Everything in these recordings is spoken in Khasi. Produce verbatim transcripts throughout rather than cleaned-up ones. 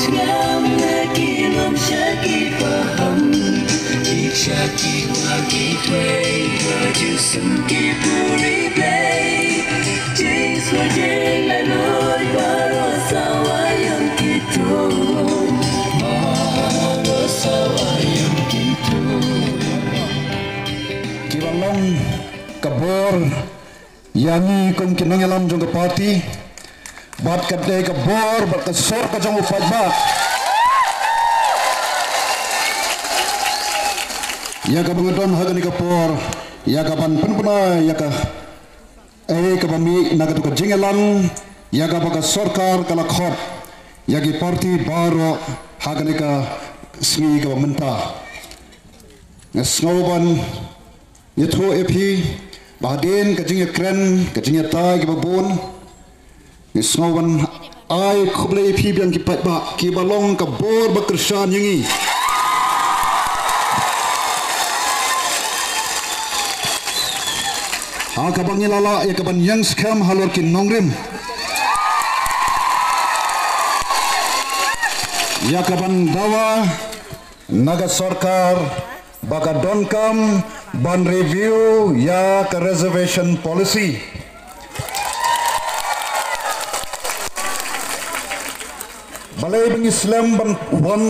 Ki ba long ka bor ïa ngi kum ki nongïalam jong ka party, bad ka dei ka bor bad ka sor ka jong u paidbah ïa ka ba nga don ha kane ka por, ïa ka ban pynbna ïa ka ei ka ba mih na katu ka jingïalang ïa ka ba ka sorkar ka la khot ïa ki party baroh ha kane ka sngi ka ba mynta. Nga sngew ban ïathuh ïa phi ba hadien ka jingïakren ka jingïatai ki ba bun, nga sngew ban ai khublei ïa phi biang ki paidbah ki ba long ka bor ba kyrshan ïa ngi. Ha ka ba ngi la lah ïa ka ban ïeng skhem halor ki nongrim, ïa ka ban dawa na ka sorkar ba ka donkam ban review ïa ka reservation policy. Balei ba ngi slem ban wan,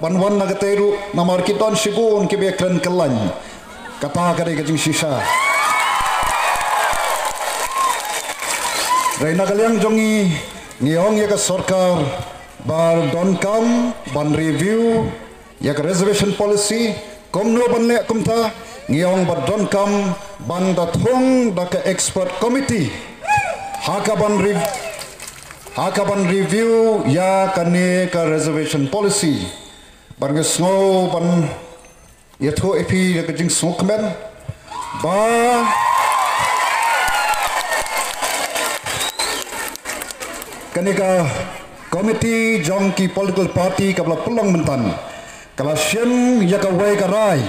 ban wan na katei ruh, namar ki don shibun ki ba kren kyllaiñ. Kata ka dei ka jingshisha. Dei na ka liang jong ngi, ngi ong ïa ka sorkar ba donkam ban review ïa ka reservation policy, kumno ban leh kumta, ngi ong ba donkam ban da thung da ka expert committee ha ka ban re-, ha ka ban review ïa kane ka reservation policy. Ban nga sngew ban ïathuh ïa phi ïa ka jingsngewkmen ba kane ka committee jong ki political party ka ba la pynlong mynta ka la shim ïa kawei ka rai,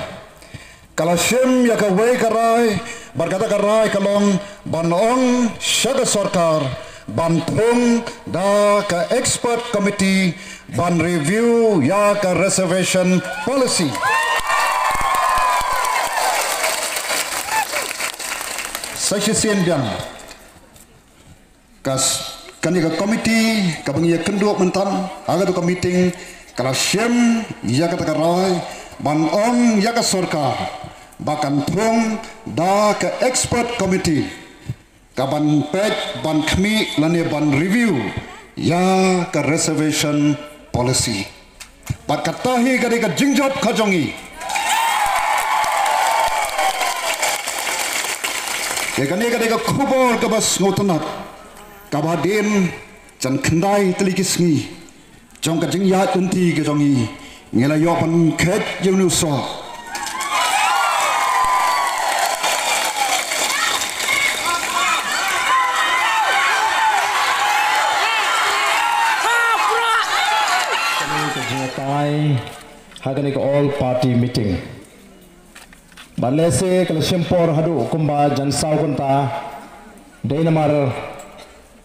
ka la shim ïa kawei ka rai, bad kata ka rai ka long ban ong sha ka sorkar ban thung da ka expert committee ban review ïa ka reservation policy. Sa shisien biang, ka s-, kane ka committee ka ba ngi ïakynduh mynta ha katu ka meeting ka la shim ïa kata ka rai ban ong ïa ka sorkar ba kan thung da ka expert committee ka ban peit, ban khmih lane ban review ïa ka reservation policy. Bad kata hi ka dei ka jingjop ka jong ngi. Ïa kane ka dei ka khubor ka ba sngewtynnat, ka ba hadien jan khyndai tylli ki sngi jong ka jingïaid lynti ka jong ngi, ngi la ïoh ban kheit ïa une u soh. Kane ka jingïatai ha kane ka all party meeting. Bad lehse ka la shim por haduh kumba jan saw kynta, dei namar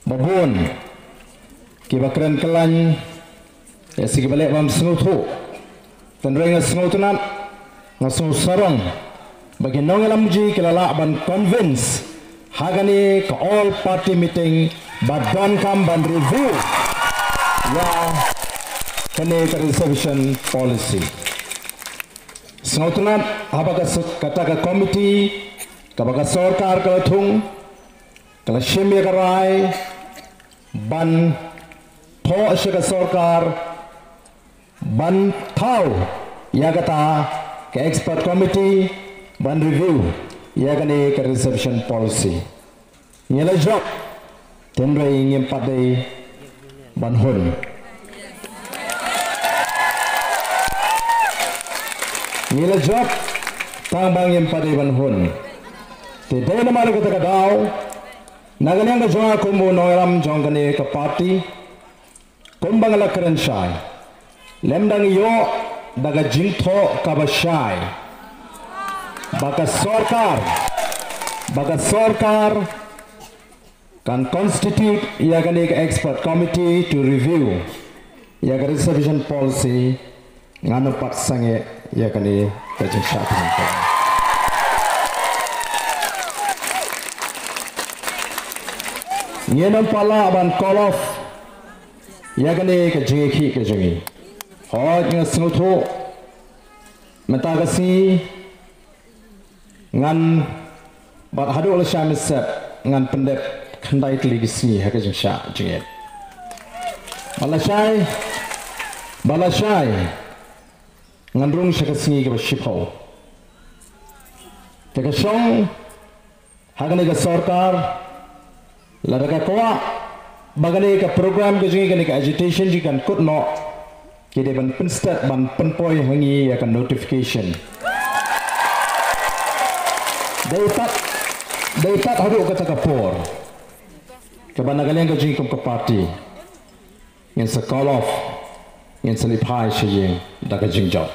ba bun ki ba kren kyllaiñ, ïa shi ki ba leh bym sngewthuh. Tang ruh nga sngewtynnat, nga sngewsarong ba ki nongïalam jong ngi ki la lah ban convince ha kane ka all party meeting ba donkam ban review ïa kane ka reservation policy. Sngewtynnat haba ka s-, kata ka committee kaba ka sorkar ka la thung, ka la shim ïa ka rai ban thoh sha ka sorkar ban thaw ïa kata ka expert committee ban review ïa kane ka reservation policy. Ngi la jop, hynrei ngim pat dei ban hun. Ngi la jop, tang ba ngim pat dei ban hun. Te dei namar kata ka daw, na ka liang ka jong nga kum u nongïalam jong kane ka party, kumba nga la kren shai, lymda ngi ïoh da ka jingthoh kaba shai ba ka sorkar, ba ka sorkar kan constitute ïa kane ka expert committee to review. ïa ka reservation policy, ngan ym pat sangeh ïa kane ka jingshah thngan. Ngin ym pat lah ban call off ïa kane ka jingïakhih ka jong ngi. Hooid, nga sngewthuh mynta ka sngi ngan, bad haduh lashai mynstep ngan pyndep khyndai tylli ki sngi ha ka jingshah jingeh. Ba lashai, ba lashai ngan rung sha ka sngi kaba shiphew. Te ka shong ha kane ka sorkar, lada ka kwah ba kane ka program ka jong ngi, kane ka agitation jong ngi kan kut noh, ki dei ban pynstet, ban pynpoi ha ngi ïa ka notification. Dei pat, dei pat haduh kata ka por kaba na ka liang ka jong ngi kum ka party ngin sa call off, ngin sa leit phai sha ïing da ka jingjop.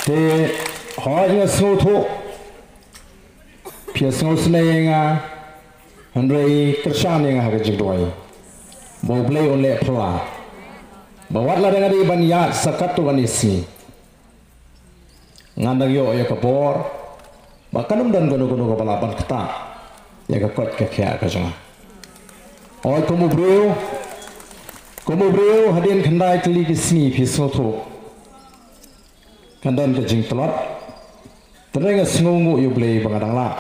Te hooid, nga sngewthuh phi ïa sngewsynei ïa nga, hynrei kyrshan ïa nga ha ka jingduwai ba U Blei un leh phylla, ba wat lada nga dei ban ïaid sa katto katne sngi, ngan dang ïoh ïa ka bor ba kan ym don kano kano kaba lah ban ktah ïa ka koit ka khiah ka jong nga. Hooid, kum u briew, kum u briew, hadien khyndai tylli ki sngi, phi sngewthuh kan don ka jingtlot. Te nga sngewnguh ïa U Blei ba nga dang lah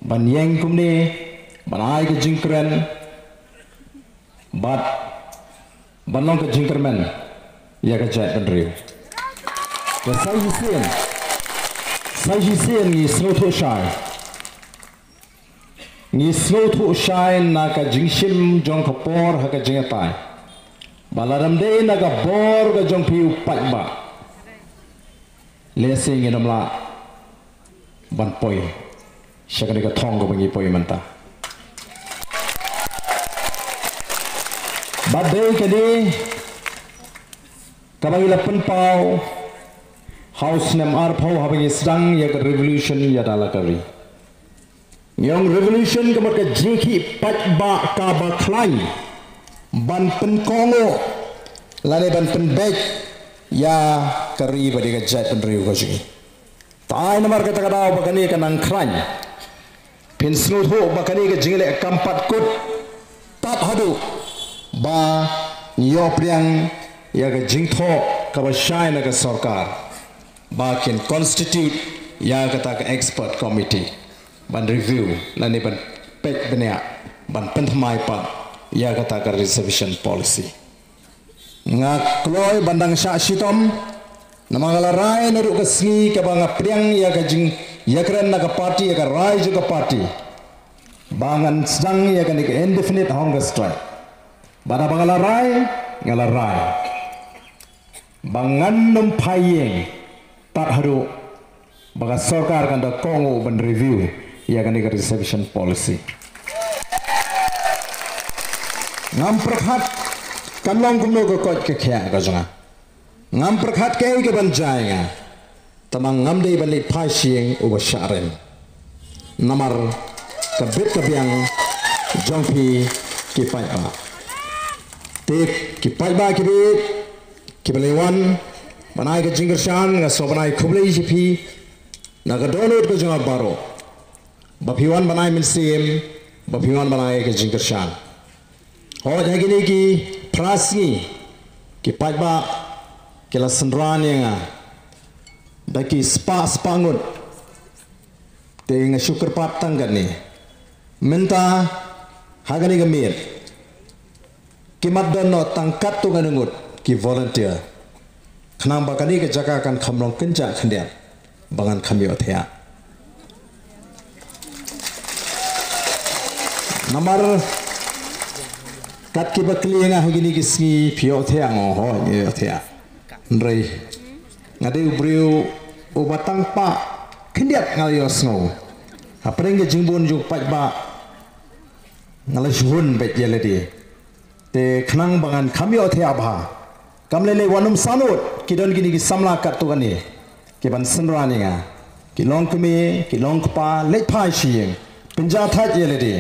ban ïeng kumne, ban ai ka jingkren, bad ban long ka jingkyrmen ïa ka jaitbynriew. Te sa shisien, sa shisien ngi sngewthuh shai, ngi sngewthuh shai na ka jingshim jong ka por ha ka jingïatai, ba lada ym dei na ka bor ka jong phi u paidbah, lehse ngin ym lah ban poi sha kane ka thong kaba ngi poi mynta. Bad dei kane kaba ngi la pynpaw ha u snem arphew, haba ngi sdang ïa ka revolution ïa da la ka ri. Ngi ong revolution ka mut ka jingïakhih paidbah kaba khlaiñ ban pynkohnguh lane ban pynbeit ïa ka ri bad ïa ka jaitbynriew ka jong ngi. Te ai namar kata ka daw ba kane ka nang khlaiñ, phin sngewthuh ba kane ka jingleh kam pat kut tad haduh ba ngi ïoh pdiang ïa ka jingthoh kaba shai na ka sorkar ba kin constitute ïa kata ka expert committee ban review lane ban peit bniah, ban pynthymmai pat ïa kata ka reservation policy. Nga kloi ban dang shah shitom, namar nga la rai naduh ka sngi kaba nga pdiang ïa ka jingïakren na ka party, ïa ka rai jong ka party, ba ngan sdang ïa kane ka indefinite hunger strike. Bad haba nga la rai, nga la rai ba ngan nym phai ïing tad haduh ba ka sorkar kan da kohnguh ban review ïa kane ka reservation policy. Ngam pyrkhat kan long kumno ka koit ka khiah ka jong nga. Ngam pyrkhat kaei kaban jia ïa nga. Tangba ngam dei ban leit phai sha ïing uba shah rem namar ka bit ka biang jong phi ki paidbah. Te ki paidbah ki bit kiba la wan ban ai ka jingkyrshan, nga sngewbha ban ai khublei ïa phi na ka dohnud ka jong nga baroh, ba phi wan ban ai mynsiem, ba phi wan ban ai ka jingkyrshan. Hooid, ha kine ki phra sngi ki paidbah ki la synran ïa nga da ki spah spah ngut. Te nga shu kyrpad tang katne. Mynta ha kane ka miet ki mat don noh tang katto katne ngut ki volunteer, khnang ba kane ka jaka kan kham long kynjah khyndiat ba ngan kham ïohthiah. Namar kat kiba kylli ïa nga ha kine ki sngi, phi ïohthiah? Nga ong hooid, nga ïohthiah. Hynrei nga dei u briew uba tang pah khyndiat nga la ïohsngew. Hapdeng ka jingbun jong u paidbah nga la shu hun beit ïa lade. Te khnang ba ngan kham ïohthiah bha, kam lei lei wat nym sangnud, ki don kine ki samla katto katne kiban synran ïa nga. Ki long kmie, ki long kpa, leit phai sha ïing, pynjah thait ïa lade.